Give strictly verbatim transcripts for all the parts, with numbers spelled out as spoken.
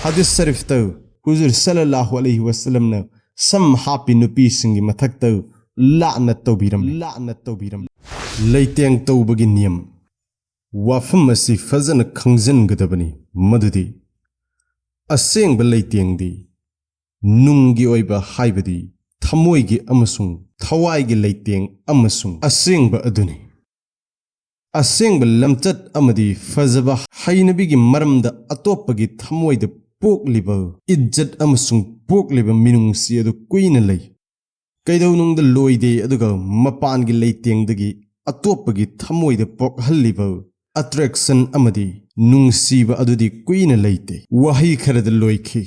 ꯍꯗꯤꯁ ꯁꯔꯤꯐꯇ ꯍꯨꯖꯨꯔ ꯁꯜꯂꯜꯂꯥꯍꯨ ꯑꯂꯩꯍꯤ ꯋꯁꯜꯂꯝꯅ ꯁꯝ ꯍꯥꯞꯄꯤ ꯅꯨꯄꯤꯁꯤꯡꯒꯤ ꯃꯊꯛꯇ ꯂꯥꯟꯅ ꯇꯧꯕꯤꯔꯝꯃꯤ꯫ ꯂꯥꯟꯅ ꯇꯧꯕꯤꯔꯝꯃꯤ꯫ ꯂꯩꯇꯦꯡ ꯇꯧꯕꯒꯤ ꯅꯤꯌꯝ꯫ ꯋꯥꯐꯝ ꯑꯁꯤ ꯐꯖꯅ ꯈꯪꯖꯤꯟꯒꯗꯕꯅꯤ, ꯃꯗꯨꯗꯤ ꯑꯁꯦꯡꯕ ꯂꯩꯇꯦꯡꯗꯤ ꯅꯨꯡꯒꯤ ꯑꯣꯏꯕ, ꯍꯥꯏꯕꯗꯤ ꯊꯃꯣꯏꯒꯤ ꯑꯃꯁꯨꯡ ꯊꯋꯥꯏꯒꯤ ꯂꯩꯇꯦꯡ ꯑꯃꯁꯨꯡ ꯑꯁꯦꯡꯕ ꯑꯗꯨꯅꯤ꯫ ꯑꯁꯦꯡꯕ ꯂꯝꯆꯠ ꯑꯃꯗꯤ ꯐꯖꯕ ꯍꯩꯅꯕꯤꯒꯤ ꯃꯔꯝꯗ ꯑꯇꯣꯞꯄꯒꯤ ꯊꯃꯣꯏꯗ ꯄꯣꯛꯂꯤꯕ ꯏꯖꯠ ꯑꯃꯁꯨꯡ ꯄꯣꯛꯂꯤꯕ ꯃꯤꯅꯨꯡꯁꯤ ꯑꯗꯨ ꯀꯨꯏꯅ ꯂꯩ꯫ ꯀꯩꯗꯧꯅꯨꯡꯗ ꯂꯣꯏꯗꯦ, ꯑꯗꯨꯒ ꯃꯄꯥꯟꯒꯤ ꯂꯩꯇꯦꯡꯗꯒꯤ ꯑꯇꯣꯞꯄꯒꯤ ꯊꯃꯣꯏꯗ ꯄꯣꯛꯍꯜꯂꯤꯕ attraction ꯑꯃꯗꯤ ꯅꯨꯡꯁꯤꯕ ꯑꯗꯨꯗꯤ ꯀꯨꯏꯅ ꯂꯩꯇꯦ, ꯋꯥꯍꯩ ꯈꯔꯗ ꯂꯣꯏꯈꯤ꯫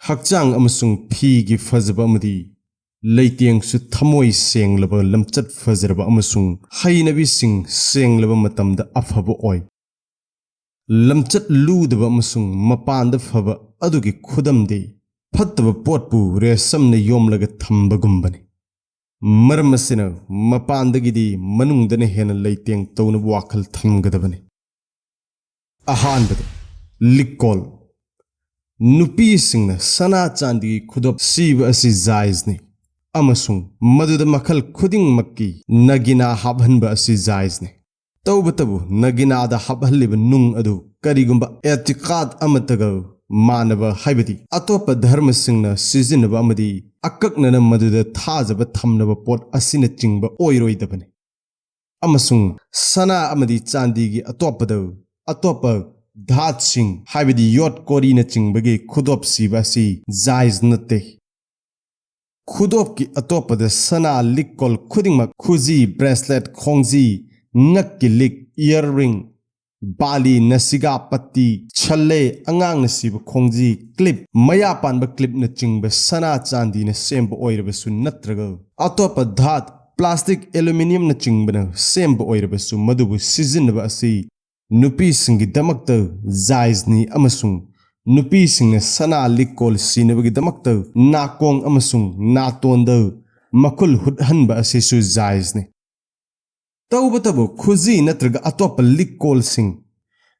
ꯍꯛꯆꯥꯡ ꯑꯃꯁꯨꯡ ꯐꯤꯒꯤ ꯐꯖꯕ ꯑꯃꯗꯤ ꯂꯩꯇꯦꯡꯁꯨ ꯊꯃꯣꯏ ꯁꯦꯡꯂꯕ, ꯂꯝꯆꯠ ꯐꯖꯔꯕ ꯑꯃꯁꯨꯡ ꯍꯩꯅꯕꯤꯁꯤꯡ ꯁꯦꯡꯂꯕ ꯃꯇꯝꯗ ꯑꯐꯕ ꯑꯣꯏ꯫ ꯂꯝꯆꯠ ꯂꯨꯗꯕ ꯑꯃꯁꯨꯡ ꯃꯄꯥꯟꯗ ꯐꯕ ꯑꯗꯨꯒꯤ ꯈꯨꯗꯝꯗꯤ ꯐꯠꯇꯕ ꯄꯣꯠꯄꯨ ꯔꯦꯁꯝꯅ ꯌꯣꯝꯂꯒ ꯊꯝꯕꯒꯨꯝꯕꯅꯤ꯫ ꯃꯔꯝ ꯑꯁꯤꯅ ꯃꯄꯥꯟꯗꯒꯤꯗꯤ ꯃꯅꯨꯡꯗꯅ ꯍꯦꯟꯅ ꯂꯩꯇꯦꯡ ꯇꯧꯅꯕ ꯋꯥꯈꯜ ꯊꯝꯒꯗꯕꯅꯤ꯫ ꯑꯍꯥꯟꯕꯗ, ꯂꯤꯛꯀꯣꯜ꯫ ꯅꯨꯄꯤꯁꯤꯡꯅ ꯁꯅꯥ ꯆꯥꯟꯗꯤꯒꯤ ꯈꯨꯗꯣꯞ ꯁꯤꯕ ꯑꯁꯤ ꯖꯥꯏꯖꯅꯤ, ꯑꯃꯁꯨꯡ ꯃꯗꯨꯗ ꯃꯈꯜ ꯈꯨꯗꯤꯡꯃꯛꯀꯤ ꯅꯒꯤꯅꯥ ꯍꯥꯞꯍꯟꯕ ꯑꯁꯤ ꯖꯥꯏꯖꯅꯤ꯫ ꯇꯧꯕꯇꯕꯨ, ꯅꯒꯤꯅꯥꯗ ꯍꯥꯞꯍꯜꯂꯤꯕ ꯅꯨꯡ ꯑꯗꯨ ꯀꯔꯤꯒꯨꯝꯕ ꯑꯦꯇꯤꯀꯥꯗ ꯑꯃꯠꯇꯒ ꯃꯥꯟꯅꯕ, ꯍꯥꯏꯕꯗꯤ ꯑꯇꯣꯞꯄ ꯙꯔꯃꯁꯤꯡꯅ ꯁꯤꯖꯤꯟꯅꯕ ꯑꯃꯗꯤ ꯑꯀꯛꯅꯅ ꯃꯗꯨꯗ ꯊꯥꯖꯕ ꯊꯝꯅꯕ ꯄꯣꯠ ꯑꯁꯤꯅꯆꯤꯡꯕ ꯑꯣꯏꯔꯣꯏꯗꯕꯅꯤ꯫ ꯑꯃꯁꯨꯡ ꯁꯅꯥ ꯑꯃꯗꯤ ꯆꯥꯟꯗꯤꯒꯤ ꯑꯇꯣꯞꯄꯗ ꯑꯇꯣꯞꯄ ꯙꯥꯠꯁꯤꯡ, ꯍꯥꯏꯕꯗꯤ ꯌꯣꯠ ꯀꯣꯔꯤꯅꯆꯤꯡꯕꯒꯤ ꯈꯨꯗꯣꯞ ꯁꯤꯕ ꯑꯁꯤ ꯖꯥꯏꯖ ꯅꯠꯇꯦ꯫ ꯈꯨꯗꯣꯞꯀꯤ ꯑꯇꯣꯞꯄꯗ ꯁꯅꯥ ꯂꯤꯛꯀꯣꯜ ꯈꯨꯗꯤꯡꯃꯛ, ꯈꯨꯖꯤ, ꯕ꯭ꯔꯦꯁꯂꯦꯠ, ꯈꯣꯡꯖꯤ, ꯉꯛꯀꯤ ꯂꯤꯛ, ꯏꯌꯔ ꯔꯤꯡ, ꯕꯥꯂꯤ, ꯅꯁꯤꯒꯥ ꯄꯠꯇꯤ, ꯁꯜꯂꯦ, ꯑꯉꯥꯡꯅ ꯁꯤꯕ ꯈꯣꯡꯖꯤ, ꯀ꯭ꯂꯤꯞ, ꯃꯌꯥ ꯄꯥꯟꯕ ꯀ꯭ꯂꯤꯞꯅꯆꯤꯡꯕ ꯁꯅꯥ ꯆꯥꯟꯗꯤꯅ ꯁꯦꯝꯕ ꯑꯣꯏꯔꯕꯁꯨ ꯅꯠꯇ꯭ꯔꯒ ꯑꯇꯣꯞꯄ ꯙꯥꯠ, ꯄ꯭ꯂꯥꯁꯇꯤꯛ, ꯑꯦꯂꯨꯃꯤꯅꯤꯌꯝꯅꯆꯤꯡꯕꯅ ꯁꯦꯝꯕ ꯑꯣꯏꯔꯕꯁꯨ, ꯃꯗꯨꯕꯨ ꯁꯤꯖꯤꯟꯅꯕ ꯑꯁꯤ ꯅꯨꯄꯤꯁꯤꯡꯒꯤꯗꯃꯛꯇ ꯖꯥꯏꯖꯅꯤ, ꯑꯃꯁꯨꯡ ꯅꯨꯄꯤꯁꯤꯡꯅ ꯁꯅꯥ ꯂꯤꯛꯀꯣꯜ ꯁꯤꯅꯕꯒꯤꯗꯃꯛꯇ ꯅꯥꯀꯣꯡ ꯑꯃꯁꯨꯡ ꯅꯥꯇꯣꯟꯗ ꯃꯈꯨꯜ ꯍꯨꯠꯍꯟꯕ ꯑꯁꯤꯁꯨ ꯖꯥꯏꯖꯅꯤ꯫ ꯇꯧꯕꯇꯕꯨ, ꯈꯨꯖꯤ ꯅꯠꯇ꯭ꯔꯒ ꯑꯇꯣꯞꯄ ꯂꯤꯛꯀꯣꯜꯁꯤꯡ,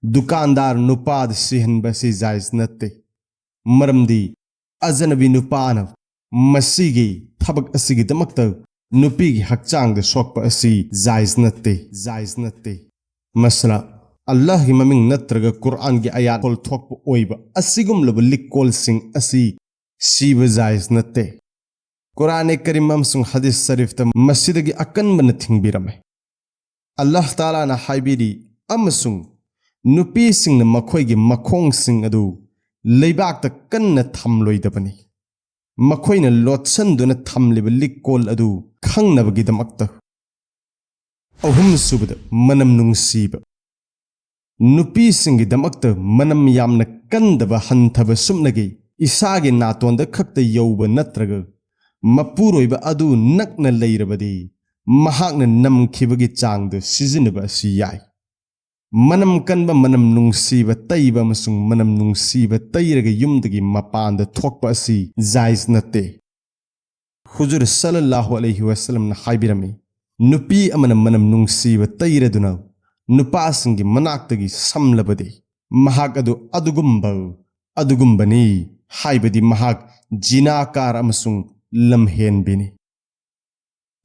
ꯗꯨꯀꯥꯟꯗꯥꯔ ꯅꯨꯄꯥꯗ ꯁꯤꯍꯟꯕ ꯑꯁꯤ ꯖꯥꯏꯖ ꯅꯠꯇꯦ꯫ ꯃꯔꯝꯗꯤ ꯑꯖꯅꯕꯤ ꯅꯨꯄꯥꯅ ꯃꯁꯤꯒꯤ ꯊꯕꯛ ꯑꯁꯤꯒꯤꯗꯃꯛꯇ ꯅꯨꯄꯤꯒꯤ ꯍꯛꯆꯥꯡꯗ ꯁꯣꯛꯄ ꯑꯁꯤ ꯖꯥꯏꯖ ꯅꯠꯇꯦ, ꯖꯥꯏꯖ ꯅꯠꯇꯦ꯫ ꯃꯁꯂꯥ, ꯑꯜꯂꯥꯍꯒꯤ ꯃꯃꯤꯡ ꯅꯠꯇ꯭ꯔꯒ ꯀꯨꯔꯑꯥꯟꯒꯤ ꯑꯌꯥꯠ ꯊꯣꯛꯄ ꯑꯣꯏꯕ ꯑꯁꯤꯒꯨꯝꯂꯕ ꯂꯤꯛꯀꯣꯜꯁꯤꯡ ꯑꯁꯤ ꯁꯤꯕ ꯖꯥꯏꯖ ꯅꯠꯇꯦ꯫ ꯀꯨꯔꯑꯥꯟ ꯀꯔꯤꯝ ꯑꯃꯁꯨꯡ ꯍꯗꯤꯁ ꯁꯔꯤꯐꯇ ꯃꯁꯤꯗꯒꯤ ꯑꯀꯟꯕꯅ ꯊꯤꯡꯕꯤꯔꯝꯃꯦ꯫ ꯑꯜꯂꯥꯍ ꯇꯥꯂꯥꯅ ꯍꯥꯏꯕꯤꯔꯤ, "ꯑꯃꯁꯨꯡ ꯅꯨꯄꯤꯁꯤꯡꯅ ꯃꯈꯣꯏꯒꯤ ꯃꯈꯣꯡꯁꯤꯡ ꯑꯗꯨ ꯂꯩꯕꯥꯛꯇ ꯀꯟꯅ ꯊꯝꯂꯣꯏꯗꯕꯅꯤ, ꯃꯈꯣꯏꯅ ꯂꯣꯠꯁꯟꯗꯨꯅ ꯊꯝꯂꯤꯕ ꯂꯤꯛꯀꯣꯜ ꯑꯗꯨ ꯈꯪꯅꯕꯒꯤꯗꯃꯛꯇ"꯫ ꯑꯍꯨꯝꯁꯨꯕꯗ, ꯃꯅꯝ ꯅꯨꯡꯁꯤꯕ꯫ ꯅꯨꯄꯤꯁꯤꯡꯒꯤꯗꯃꯛꯇ ꯃꯅꯝ ꯌꯥꯝꯅ ꯀꯟꯗꯕ ꯍꯟꯊꯕ ꯁꯨꯞꯅꯒꯤ ꯏꯁꯥꯒꯤ ꯅꯥꯇꯣꯟꯗ ꯈꯛꯇ ꯌꯧꯕ ꯅꯠꯇ꯭ꯔꯒ ꯃꯄꯨꯔꯣꯏꯕ ꯑꯗꯨ ꯅꯛꯅ ꯂꯩꯔꯕꯗꯤ ꯃꯍꯥꯛꯅ ꯅꯝꯈꯤꯕꯒꯤ ꯆꯥꯡꯗ ꯁꯤꯖꯤꯟꯅꯕ ꯑꯁꯤ ꯌꯥꯏ꯫ ꯃꯅꯝ ꯀꯟꯕ, ꯃꯅꯝ ꯅꯨꯡꯁꯤꯕ ꯇꯩꯕ ꯑꯃꯁꯨꯡ ꯃꯅꯝ ꯅꯨꯡꯁꯤꯕ ꯇꯩꯔꯒ ꯌꯨꯝꯗꯒꯤ ꯃꯄꯥꯟꯗ ꯊꯣꯛꯄ ꯑꯁꯤ ꯖꯥꯏꯖ ꯅꯠꯇꯦ꯫ ꯍꯨꯖꯨꯔ ꯁꯜꯂꯜꯂꯥꯍꯨ ꯑꯂꯩꯍꯤ ꯋꯥꯁꯜꯂꯝꯅ ꯍꯥꯏꯕꯤꯔꯝꯃꯤ, "ꯅꯨꯄꯤ ꯑꯃꯅ ꯃꯅꯝ ꯅꯨꯡꯁꯤꯕ ꯇꯩꯔꯗꯨꯅ ꯅꯨꯄꯥꯁꯤꯡꯒꯤ ꯃꯅꯥꯛꯇꯒꯤ ꯁꯝꯂꯕꯗꯤ, ꯃꯍꯥꯛ ꯑꯗꯨ ꯑꯗꯨꯒꯨꯝꯕ, ꯑꯗꯨꯒꯨꯝꯕꯅꯤ, ꯍꯥꯏꯕꯗꯤ ꯃꯍꯥꯛ ꯖꯤꯅꯥꯀꯥꯔ ꯑꯃꯁꯨꯡ ꯂꯝꯍꯦꯟꯕꯤꯅꯤ"꯫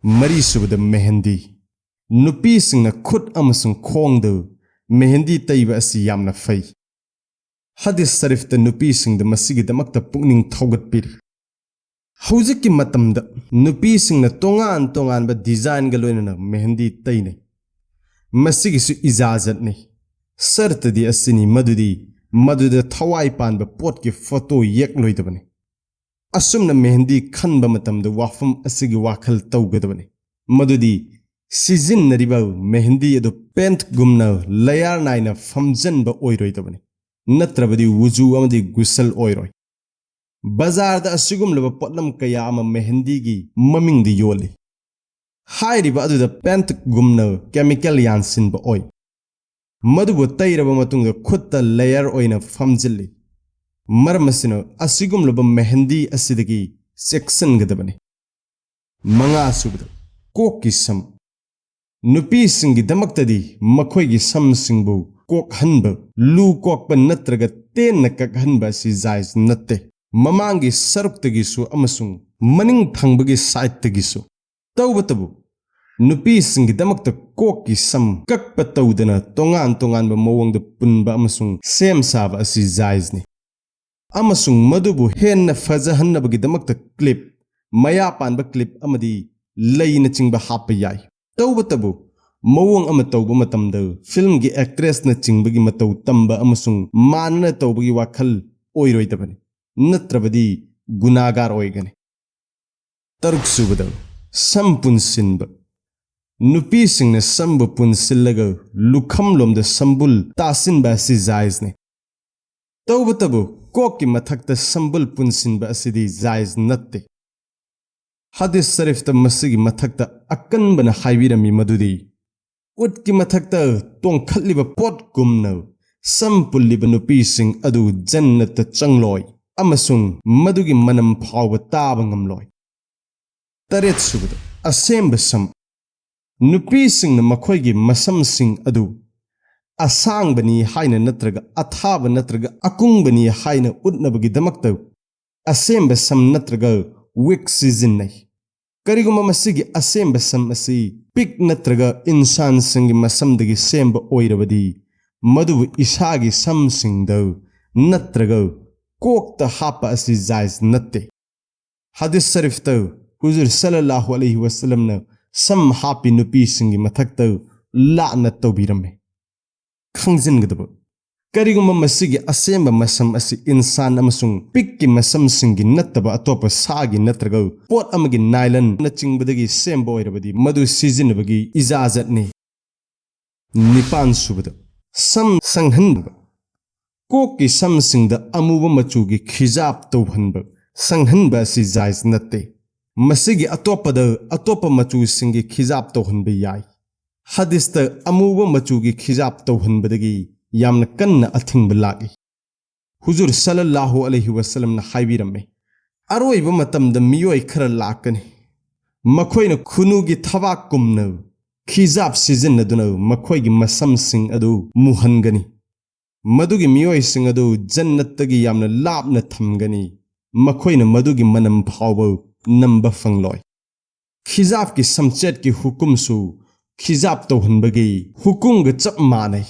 ꯃꯔꯤꯁꯨꯕꯗ, ꯃꯦꯍꯦꯟꯗꯤ꯫ ꯅꯨꯄꯤꯁꯤꯡꯅ ꯈꯨꯠ ꯑꯃꯁꯨꯡ ꯈꯣꯡꯗ ꯃꯦꯍꯦꯟꯗꯤ ꯇꯩꯕ ꯑꯁꯤ ꯌꯥꯝꯅ ꯐꯩ꯫ ꯍꯗꯤꯁ ꯁꯔꯤꯐꯇ ꯅꯨꯄꯤꯁꯤꯡꯗ ꯃꯁꯤꯒꯤꯗꯃꯛꯇ ꯄꯨꯛꯅꯤꯡ ꯊꯧꯒꯠꯄꯤꯔꯤ꯫ ꯍꯧꯖꯤꯛꯀꯤ ꯃꯇꯝꯗ ꯅꯨꯄꯤꯁꯤꯡꯅ ꯇꯣꯉꯥꯟ ꯇꯣꯉꯥꯟꯕ ꯗꯤꯖꯥꯏꯟꯒ ꯂꯣꯏꯅꯅ ꯃꯦꯍꯦꯟꯗꯤ ꯇꯩꯅꯩ꯫ ꯃꯁꯤꯒꯤꯁꯨ ꯏꯖꯥꯖꯠꯅꯤ꯫ ꯁꯔꯇꯗꯤ ꯑꯁꯤꯅꯤ ꯃꯗꯨꯗꯤ ꯃꯗꯨꯗ ꯊꯋꯥꯏ ꯄꯥꯟꯕ ꯄꯣꯠꯀꯤ ꯐꯣꯇꯣ ꯌꯦꯛꯂꯣꯏꯗꯕꯅꯤ꯫ ꯑꯁꯨꯝꯅ ꯃꯦꯍꯦꯟꯗꯤ ꯈꯟꯕ ꯃꯇꯝꯗ ꯋꯥꯐꯝ ꯑꯁꯤꯒꯤ ꯋꯥꯈꯜ ꯇꯧꯒꯗꯕꯅꯤ, ꯃꯗꯨꯗꯤ ꯁꯤꯖꯤꯟꯅꯔꯤꯕ ꯃꯦꯍꯦꯟꯗꯤ ꯑꯗꯨ ꯄꯦꯟꯠꯒꯨꯝꯅ ꯂꯦꯌꯔ ꯅꯥꯏꯅ ꯐꯝꯖꯟꯕ ꯑꯣꯏꯔꯣꯏꯗꯕꯅꯤ, ꯅꯠꯇ꯭ꯔꯕꯗꯤ ꯋꯨꯖꯨ ꯑꯃꯗꯤ ꯒꯨꯁꯜ ꯑꯣꯏꯔꯣꯏ꯫ ꯕꯖꯥꯔꯗ ꯑꯁꯤꯒꯨꯝꯂꯕ ꯄꯣꯠꯂꯝ ꯀꯌꯥ ꯑꯃ ꯃꯦꯍꯦꯟꯗꯤꯒꯤ ꯃꯃꯤꯡꯗ ꯌꯣꯜꯂꯤ꯫ ꯍꯥꯏꯔꯤꯕ ꯑꯗꯨꯗ ꯄꯦꯟꯠꯒꯨꯝꯅ ꯀꯦꯃꯤꯀꯦꯜ ꯌꯥꯟꯁꯤꯟꯕ ꯑꯣꯏ꯫ ꯃꯗꯨꯕꯨ ꯇꯩꯔꯕ ꯃꯇꯨꯡꯗ ꯈꯨꯠꯇ ꯂꯦꯌꯔ ꯑꯣꯏꯅ ꯐꯝꯖꯤꯜꯂꯤ꯫ ꯃꯔꯝ ꯑꯁꯤꯅ ꯑꯁꯤꯒꯨꯝꯂꯕ ꯃꯦꯍꯦꯟꯗꯤ ꯑꯁꯤꯗꯒꯤ ꯆꯦꯛꯁꯤꯟꯒꯗꯕꯅꯤ꯫ ꯃꯉꯥꯁꯨꯕꯗ, ꯀꯣꯛꯀꯤ ꯁꯝ꯫ ꯅꯨꯄꯤꯁꯤꯡꯒꯤꯗꯃꯛꯇꯗꯤ ꯃꯈꯣꯏꯒꯤ ꯁꯝꯁꯤꯡꯕꯨ ꯀꯣꯛꯍꯟꯕ, ꯂꯨ ꯀꯣꯛꯄ ꯅꯠꯇ꯭ꯔꯒ ꯇꯦꯟꯅ ꯀꯛꯍꯟꯕ ꯑꯁꯤ ꯖꯥꯏꯖ ꯅꯠꯇꯦ꯫ ꯃꯃꯥꯡꯒꯤ ꯁꯔꯨꯛꯇꯒꯤꯁꯨ ꯑꯃꯁꯨꯡ ꯃꯅꯤꯡ ꯊꯪꯕꯒꯤ ꯁꯥꯏꯠꯇꯒꯤꯁꯨ꯫ ꯇꯧꯕꯇꯕꯨ, ꯅꯨꯄꯤꯁꯤꯡꯒꯤꯗꯃꯛꯇ ꯀꯣꯛꯀꯤ ꯁꯝ ꯀꯛꯄ ꯇꯧꯗꯅ ꯇꯣꯉꯥꯟ ꯇꯣꯉꯥꯟꯕ ꯃꯑꯣꯡꯗ ꯄꯨꯟꯕ ꯑꯃꯁꯨꯡ ꯁꯦꯝ ꯁꯥꯕ ꯑꯁꯤ ꯖꯥꯏꯖꯅꯤ꯫ ꯑꯃꯁꯨꯡ ꯃꯗꯨꯕꯨ ꯍꯦꯟꯅ ꯐꯖꯍꯟꯅꯕꯒꯤꯗꯃꯛꯇ ꯀ꯭ꯂꯤꯞ, ꯃꯌꯥ ꯄꯥꯟꯕ ꯀ꯭ꯂꯤꯞ ꯑꯃꯗꯤ ꯂꯩꯅꯆꯤꯡꯕ ꯍꯥꯞꯄ ꯌꯥꯏ꯫ ꯇꯧꯕꯇꯕꯨ, ꯃꯑꯣꯡ ꯑꯃ ꯇꯧꯕ ꯃꯇꯝꯗ ꯐꯤꯜꯝꯒꯤ ꯑꯦꯛꯇ꯭ꯔꯦꯁꯅꯆꯤꯡꯕꯒꯤ ꯃꯇꯧ ꯇꯝꯕ ꯑꯃꯁꯨꯡ ꯃꯥꯟꯅꯅ ꯇꯧꯕꯒꯤ ꯋꯥꯈꯜ ꯑꯣꯏꯔꯣꯏꯗꯕꯅꯤ, ꯅꯠꯇ꯭ꯔꯕꯗꯤ ꯒꯨꯅꯥꯒꯥꯔ ꯑꯣꯏꯒꯅꯤ꯫ ꯇꯔꯨꯛꯁꯨꯕꯗ, ꯁꯝ ꯄꯨꯟꯁꯤꯟꯕ꯫ ꯅꯨꯄꯤꯁꯤꯡꯅ ꯁꯝꯕꯨ ꯄꯨꯟꯁꯤꯜꯂꯒ ꯂꯨꯈꯝꯂꯣꯝꯗ ꯁꯝꯕꯨꯜ ꯇꯥꯁꯤꯟꯕ ꯑꯁꯤ ꯖꯥꯏꯖꯅꯤ꯫ ꯇꯧꯕꯇꯕꯨ, ꯀꯣꯛꯀꯤ ꯃꯊꯛꯇ ꯁꯝꯕꯨꯜ ꯄꯨꯟꯁꯤꯟꯕ ꯑꯁꯤꯗꯤ ꯖꯥꯏꯖ ꯅꯠꯇꯦ꯫ ꯍꯗꯤꯁ ꯁꯔꯤꯐꯇ ꯃꯁꯤꯒꯤ ꯃꯊꯛꯇ ꯑꯀꯟꯕꯅ ꯍꯥꯏꯕꯤꯔꯝꯃꯤ ꯃꯗꯨꯗꯤ, ꯎꯠꯀꯤ ꯃꯊꯛꯇ ꯇꯣꯡꯈꯠꯂꯤꯕ ꯄꯣꯠꯀꯨꯝꯅ ꯁꯝ ꯄꯨꯜꯂꯤꯕ ꯅꯨꯄꯤꯁꯤꯡ ꯑꯗꯨ ꯖꯟꯅꯠꯇ ꯆꯪꯂꯣꯏ ꯑꯃꯁꯨꯡ ꯃꯗꯨꯒꯤ ꯃꯅꯝ ꯐꯥꯎꯕ ꯇꯥꯕ ꯉꯝꯂꯣꯏ꯫ ꯇꯔꯦꯠꯁꯨꯕꯗ, ꯑꯁꯦꯝꯕ ꯁꯝ꯫ ꯅꯨꯄꯤꯁꯤꯡꯅ ꯃꯈꯣꯏꯒꯤ ꯃꯁꯝꯁꯤꯡ ꯑꯗꯨ ꯑꯁꯥꯡꯕꯅꯤ ꯍꯥꯏꯅ ꯅꯠꯇ꯭ꯔꯒ ꯑꯊꯥꯕ ꯅꯠꯇ꯭ꯔꯒ ꯑꯀꯨꯡꯕꯅꯤ ꯍꯥꯏꯅ ꯎꯠꯅꯕꯒꯤꯗꯃꯛꯇ ꯑꯁꯦꯝꯕ ꯁꯝ ꯅꯠꯇ꯭ꯔꯒ ꯋꯤꯛ ꯁꯤꯖꯤꯟꯅꯩ꯫ ꯀꯔꯤꯒꯨꯝꯕ ꯃꯁꯤꯒꯤ ꯑꯁꯦꯝꯕ ꯁꯝ ꯑꯁꯤ ꯄꯤꯛ ꯅꯠꯇ꯭ꯔꯒ ꯏꯟꯁꯥꯟꯁꯤꯡꯒꯤ ꯃꯁꯝꯗꯒꯤ ꯁꯦꯝꯕ ꯑꯣꯏꯔꯕꯗꯤ, ꯃꯗꯨꯕꯨ ꯏꯁꯥꯒꯤ ꯁꯝꯁꯤꯡꯗ ꯅꯠꯇ꯭ꯔꯒ ꯀꯣꯛꯇ ꯍꯥꯞꯄ ꯑꯁꯤ ꯖꯥꯏꯖ ꯅꯠꯇꯦ꯫ ꯍꯗꯤꯁ ꯁꯔꯤꯐꯇ ꯍꯨꯖꯨꯔ ꯁꯜꯂꯜꯂꯥꯍꯨ ꯑꯂꯩꯍꯤ ꯋꯁꯜꯂꯝꯅ ꯁꯝ ꯍꯥꯞꯄꯤ ꯅꯨꯄꯤꯁꯤꯡꯒꯤ ꯃꯊꯛꯇ ꯂꯥꯠꯅ ꯇꯧꯕꯤꯔꯝꯃꯤ꯫ ꯈꯪꯖꯤꯟꯒꯗꯕ, ꯀꯔꯤꯒꯨꯝꯕ ꯃꯁꯤꯒꯤ ꯑꯁꯦꯝꯕ ꯃꯁꯝ ꯑꯁꯤ ꯏꯟꯁꯥꯟ ꯑꯃꯁꯨꯡ ꯄꯤꯛꯀꯤ ꯃꯁꯝꯁꯤꯡꯒꯤ ꯅꯠꯇꯕ ꯑꯇꯣꯞꯄ ꯁꯥꯒꯤ ꯅꯠꯇ꯭ꯔꯒ ꯄꯣꯠ ꯑꯃꯒꯤ ꯅꯥꯏꯂꯟꯅꯆꯤꯡꯕꯗꯒꯤ ꯁꯦꯝꯕ ꯑꯣꯏꯔꯕꯗꯤ, ꯃꯗꯨ ꯁꯤꯖꯤꯟꯅꯕꯒꯤ ꯏꯖꯥꯖꯠꯅꯤ꯫ ꯅꯤꯄꯥꯟꯁꯨꯕꯗ, ꯁꯝ ꯁꯪꯍꯟꯕ꯫ ꯀꯣꯛꯀꯤ ꯁꯝꯁꯤꯡꯗ ꯑꯃꯨꯕ ꯃꯆꯨꯒꯤ ꯈꯤꯖꯥꯞ ꯇꯧꯍꯟꯕ, ꯁꯪꯍꯟꯕ ꯑꯁꯤ ꯖꯥꯏꯖ ꯅꯠꯇꯦ꯫ ꯃꯁꯤꯒꯤ ꯑꯇꯣꯞꯄꯗ ꯑꯇꯣꯞꯄ ꯃꯆꯨꯁꯤꯡꯒꯤ ꯈꯤꯖꯥꯞ ꯇꯧꯍꯟꯕ ꯌꯥꯏ꯫ ꯍꯗꯤꯁꯇ ꯑꯃꯨꯕ ꯃꯆꯨꯒꯤ ꯈꯤꯖꯥꯞ ꯇꯧꯍꯟꯕꯗꯒꯤ ꯌꯥꯝꯅ ꯀꯟꯅ ꯑꯊꯤꯡꯕ ꯂꯥꯛꯏ꯫ ꯍꯨꯖꯨꯔ ꯁꯜꯂꯜꯂꯥꯍꯨ ꯑꯂꯩꯍꯤ ꯋꯁꯜꯂꯝꯅ ꯍꯥꯏꯕꯤꯔꯝꯃꯤ, "ꯑꯔꯣꯏꯕ ꯃꯇꯝꯗ ꯃꯤꯑꯣꯏ ꯈꯔ ꯂꯥꯛꯀꯅꯤ, ꯃꯈꯣꯏꯅ ꯈꯨꯅꯨꯒꯤ ꯊꯕꯥꯛꯀꯨꯝꯅ ꯈꯤꯖꯥꯕ ꯁꯤꯖꯤꯟꯅꯗꯨꯅ ꯃꯈꯣꯏꯒꯤ ꯃꯁꯝꯁꯤꯡ ꯑꯗꯨ ꯃꯨꯍꯟꯒꯅꯤ꯫ ꯃꯗꯨꯒꯤ ꯃꯤꯑꯣꯏꯁꯤꯡ ꯑꯗꯨ ꯖꯟꯅꯠꯇꯒꯤ ꯌꯥꯝꯅ ꯂꯥꯞꯅ ꯊꯝꯒꯅꯤ꯫ ꯃꯈꯣꯏꯅ ꯃꯗꯨꯒꯤ ꯃꯅꯝ ꯐꯥꯎꯕ ꯅꯝꯕ ꯐꯪꯂꯣꯏ꯫ ꯈꯤꯖꯥꯕꯀꯤ ꯁꯝꯆꯦꯠꯀꯤ ꯍꯨꯀꯨꯝꯁꯨ ꯈꯤꯖꯥꯕ ꯇꯧꯍꯟꯕꯒꯤ ꯍꯨꯀꯨꯝꯒ ꯆꯞ ꯃꯥꯟꯅꯩ꯫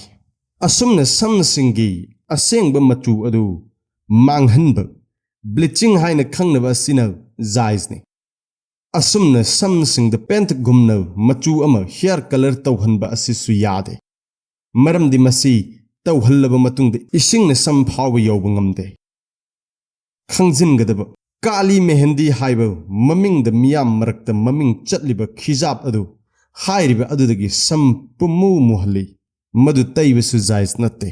ꯑꯁꯨꯝꯅ ꯁꯝꯁꯤꯡꯒꯤ ꯑꯁꯦꯡꯕ ꯃꯆꯨ ꯑꯗꯨ ꯃꯥꯡꯍꯟꯕ, ꯕ꯭ꯂꯤꯆꯤꯡ ꯍꯥꯏꯅ ꯈꯪꯅꯕ ꯑꯁꯤꯅ ꯖꯥꯏꯖꯅꯤ꯫ ꯑꯁꯨꯝꯅ ꯁꯝꯁꯤꯡꯗ ꯄꯦꯟꯠꯒꯨꯝꯅ ꯃꯆꯨ ꯑꯃ, ꯍꯤꯌꯥꯔ ꯀꯂꯔ, ꯇꯧꯍꯟꯕ ꯑꯁꯤꯁꯨ ꯌꯥꯗꯦ, ꯃꯔꯝꯗꯤ ꯃꯁꯤ ꯇꯧꯍꯜꯂꯕ ꯃꯇꯨꯡꯗ ꯏꯁꯤꯡꯅ ꯁꯝ ꯐꯥꯎꯕ ꯌꯧꯕ ꯉꯝꯗꯦ꯫ ꯈꯪꯖꯤꯟꯒꯗꯕ, ꯀꯥꯂꯤ ꯃꯦꯍꯦꯟꯗꯤ ꯍꯥꯏꯕ ꯃꯃꯤꯡꯗ ꯃꯤꯌꯥꯝ ꯃꯔꯛꯇ ꯃꯃꯤꯡ ꯆꯠꯂꯤꯕ ꯈꯤꯖꯥꯕ ꯑꯗꯨ ꯍꯥꯏꯔꯤꯕ ꯑꯗꯨꯗꯒꯤ ꯁꯝ ꯄꯨꯝꯃꯨ ꯃꯨꯍꯜꯂꯤ꯫ ꯃꯗꯨ ꯇꯩꯕꯁꯨ ꯖꯥꯏꯖ ꯅꯠꯇꯦ꯫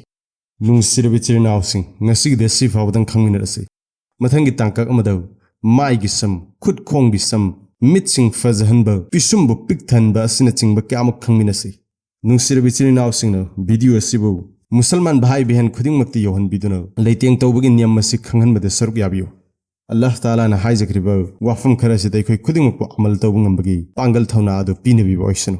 ꯅꯨꯡꯁꯤꯔꯕ ꯏꯆꯤꯜ ꯏꯅꯥꯎꯁꯤꯡ, ꯉꯁꯤꯒꯤꯗꯤ ꯑꯁꯤ ꯐꯥꯎꯕꯗꯪ ꯈꯪꯃꯤꯟꯅꯔꯁꯤ꯫ ꯃꯊꯪꯒꯤ ꯇꯥꯡꯀꯛ ꯑꯃꯗ ꯃꯥꯏꯒꯤ ꯁꯝ, ꯈꯨꯠ ꯈꯣꯡꯒꯤ ꯁꯝ, ꯃꯤꯠꯁꯤꯡ ꯐꯖꯍꯟꯕ, ꯄꯤꯁꯨꯝꯕꯨ ꯄꯤꯛꯊꯍꯟꯕ ꯑꯁꯤꯅꯆꯤꯡꯕ ꯀꯌꯥꯃꯨꯛ ꯈꯪꯃꯤꯟꯅꯁꯤ꯫ ꯅꯨꯡꯁꯤꯔꯕ ꯏꯆꯤꯜ ꯏꯅꯥꯎꯁꯤꯡꯅ ꯚꯤꯗꯤꯑꯣ ꯑꯁꯤꯕꯨ ꯃꯨꯁꯜꯃꯥꯟ ꯚꯥꯏ ꯕꯦꯍꯟ ꯈꯨꯗꯤꯡꯃꯛꯇ ꯌꯧꯍꯟꯕꯤꯗꯨꯅ ꯂꯩꯇꯦꯡ ꯇꯧꯕꯒꯤ ꯅꯤꯌꯝ ꯑꯁꯤ ꯈꯪꯍꯟꯕꯗ ꯁꯔꯨꯛ ꯌꯥꯕꯤꯌꯨ꯫ ꯑꯜꯂꯥꯍ ꯇꯥꯂꯥꯅ ꯍꯥꯏꯖꯈ꯭ꯔꯤꯕ ꯋꯥꯐꯝ ꯈꯔ ꯑꯁꯤꯗ ꯑꯩꯈꯣꯏ ꯈꯨꯗꯤꯡꯃꯛꯄꯨ ꯑꯃꯜ ꯇꯧꯕ ꯉꯝꯕꯒꯤ ꯄꯥꯡꯒꯜ ꯊꯧꯅꯥ ꯑꯗꯨ ꯄꯤꯅꯕꯤꯕ ꯑꯣꯏꯁꯅꯨ꯫